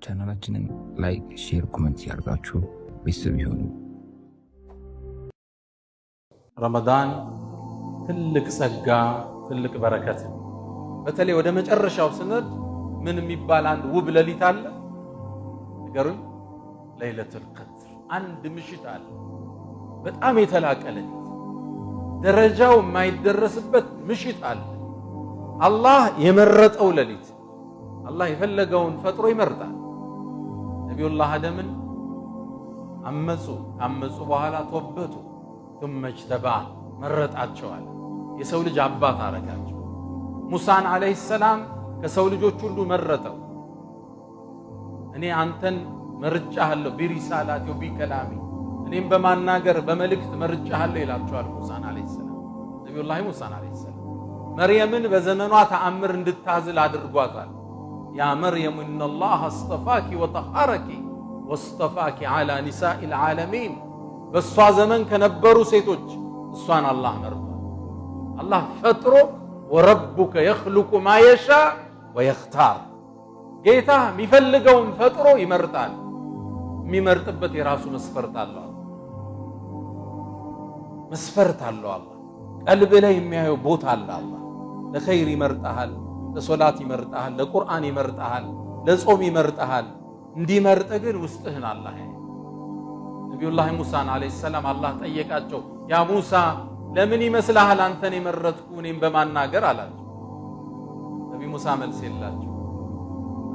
ቻናላችንን like፣ share፣ comment ያርጋችሁ ቤተሰብ ይሁኑ። ረመዳን ትልቅ ጸጋ፣ ትልቅ በረከት ነው። በተለይ ወደ መጨረሻው ስንሄድ ምን የሚባል አንድ ውብ ሌሊት አለ? ንገሩኝ። ለይለቱል ቀድር አንድ ምሽት አለ። በጣም የተላቀ ሌሊት፣ ደረጃው የማይደረስበት ምሽት አለ። አላህ የመረጠው ሌሊት። አላህ የፈለገውን ፈጥሮ ይመርጣል። ነቢዩላህ አደምን አመፁ። ካመፁ በኋላ ቶበቱ። ثم اجتباه መረጣቸዋል። የሰው ልጅ አባት አረጋቸው። ሙሳን ዓለይሂ ሰላም ከሰው ልጆች ሁሉ መረጠው። እኔ አንተን መርጫሃለሁ برسالاتي وبكلامي፣ እኔም በማናገር በመልእክት መርጫሃለሁ ይላቸዋል ሙሳን ዓለይሂ ሰላም፣ ነቢዩላህ ሙሳን ዓለይሂ ሰላም። መርየምን በዘመኗ ተአምር እንድታዝል አድርጓታል። يا مريم إن الله اصطفاك وطهرك واصطفاك على نساء العالمين። በእሷ ዘመን ከነበሩ ሴቶች እሷን አላህ መርጧል። አላህ ፈጥሮ وربك يخلق ما يشاء ويختار፣ ጌታ የሚፈልገውን ፈጥሮ ይመርጣል። የሚመርጥበት የራሱ መስፈርት አለው። መስፈርት አለው። አላህ ቀልብ ላይ የሚያየው ቦታ አለ። አላህ ለኸይር ይመርጠሃል፣ ለሶላት ይመርጠሃል፣ ለቁርአን ይመርጠሃል፣ ለጾም ይመርጠሃል። እንዲመርጥ ግን ውስጥህን አላህ። ነቢዩላህ ሙሳን ዓለይሂ ሰላም አላህ ጠየቃቸው። ያ ሙሳ፣ ለምን ይመስልሃል አንተን የመረጥኩ እኔም በማናገር አላቸው። ነቢ ሙሳ መልስ የላቸው።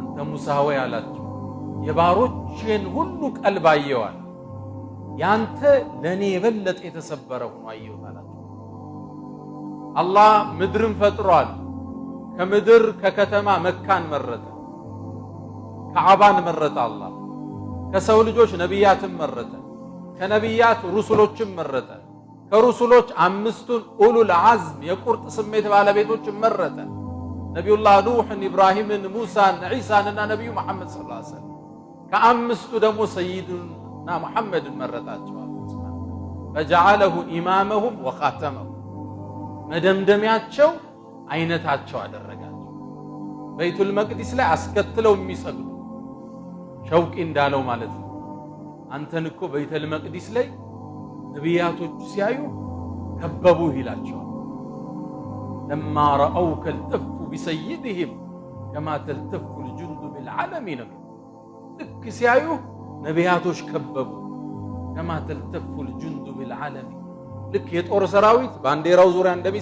አንተ ሙሳ ወይ አላቸው፣ የባሮችን ሁሉ ቀልብ አየዋል፣ ያንተ ለእኔ የበለጠ የተሰበረ ሆኖ አየሁት አላቸው። አላህ ምድርን ፈጥሯል። ከምድር ከከተማ መካን መረጠ፣ ከዓባን መረጠ። አላህ ከሰው ልጆች ነቢያትን መረጠ። ከነቢያት ሩሱሎችን መረጠ። ከሩሱሎች አምስቱን أولو العزم የቁርጥ ስሜት ባለቤቶችን መረጠ። ነቢዩላህ ኑሕን፣ ኢብራሂምን፣ ሙሳን፣ ዒሳን እና ነቢዩ መሐመድ صلى الله عليه وسلم። ከአምስቱ ደግሞ ሰይዱና መሐመድን መረጣቸዋል። فجعله إمامهم وخاتمهم፣ መደምደሚያቸው አይነታቸው አደረጋቸው። በይቱል መቅዲስ ላይ አስከትለው የሚሰግዱ ሸውቂ እንዳለው ማለት ነው። አንተን እኮ በይተል መቅዲስ ላይ ነቢያቶቹ ሲያዩ ከበቡህ ይላቸዋል። لما رأوك التفوا بسيدهم كما تلتف الجند بالعلم ነው። ልክ ሲያዩ ነቢያቶች ከበቡ። كما تلتف الجند بالعلم፣ ልክ የጦር ሰራዊት ባንዲራው ዙሪያ እንደሚ